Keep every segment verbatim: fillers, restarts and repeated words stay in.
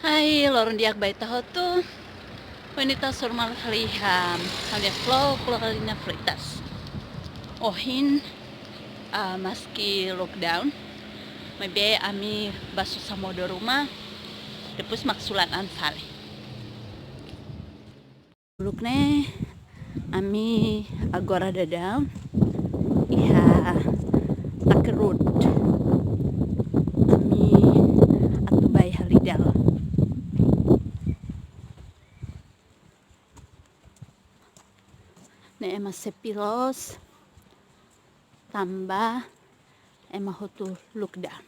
Ai, loron di'ak ba ita hotu. Ohin ita hasoru malu fali iha ha'u-nia vlog, Loralina Freitas. Ohin, ah, maski lockdown, maibé ami bá sosa modo ruma, depois mak sulat an fali. Uluk ne'e, ami agora daudaun iha Taquet Road. Ami atu bá iha Lidl. Ne'e ema sepi loos, tanba ema hotu lockdown.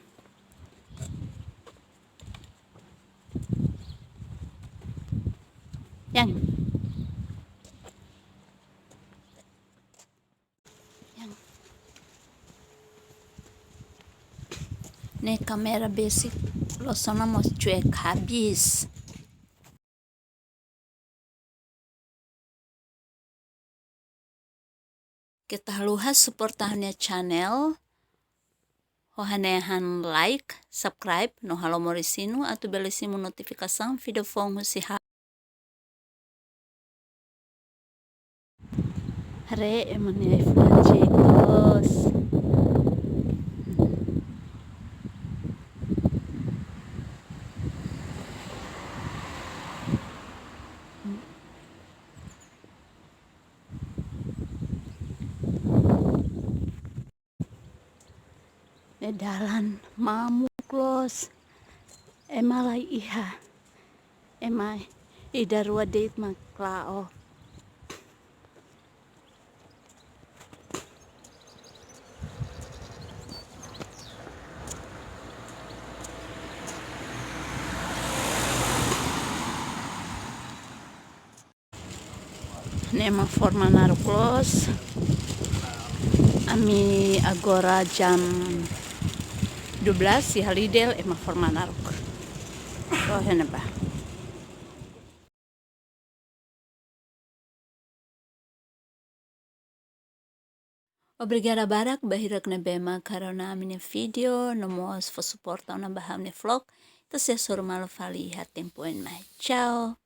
Yang. Yang. Ne'e kámera besik, loos ona mós cuek habis. Keta haluha suporta ha'u-nia channel. Ho hanehan like, subscribe, no halo moris sinu atu bele simu notifikasaun vídeo foun husi ha'u. Haree ema nia ai-funan cekos. Ne'e dalan mamuk loos. Ema la iha. Ema ida rua de'it mak la'o. Ne'e ema forma naruk loos. Ami agora jam dua belas iha Lidl, ema forma naruk. To'o iha ne'ebá. Obrigada barak ba hirak ne'ebé mak haree ona ami-nia vídeo, no mós fó suporta ona ba ha'u-nia vlog. Ita sei hasoru malu fali iha tempu oin mai. Tchau.